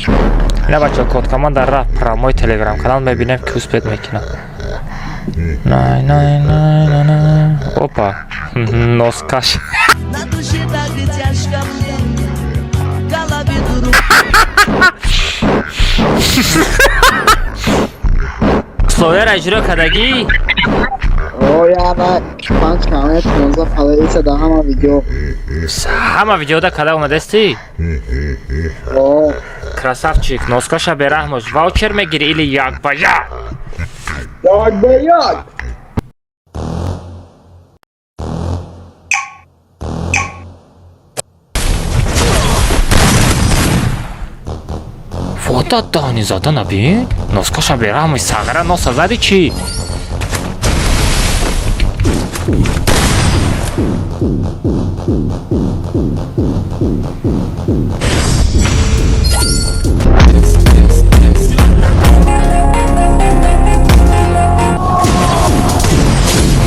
Ина, бача, код команда рафт прямой телеграм канал, мебинем, ки успеть мекунад. Най най най най най, опа, носкаш. На душе так тяжко мне, в голове дуру. Условияро иҷро кардагӣ? О, яна панҷ коммент, 15 поделиться да ҳама видео. Ҳама видеода када омадастӣ? О. Красавчик, носкаша бераҳмош. Ваучер мегирӣ или як ба як? Як ба як. Вода дани зада набин, носкаша бераҳмош, сағара носа зади чӣ?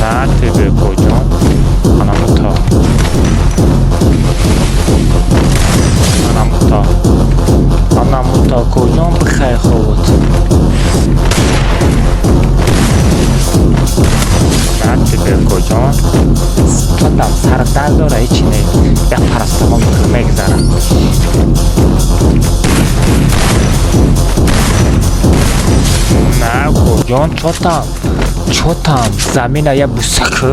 На тебе, коҷон, анамута, анамута, анамута, коҷон, бихай хобот. На тебе, коҷон, чотам сардард дора, ҳечи не, як парастамон мегзарам. На, коҷон, чотам, чотам, замина я бусакӯ.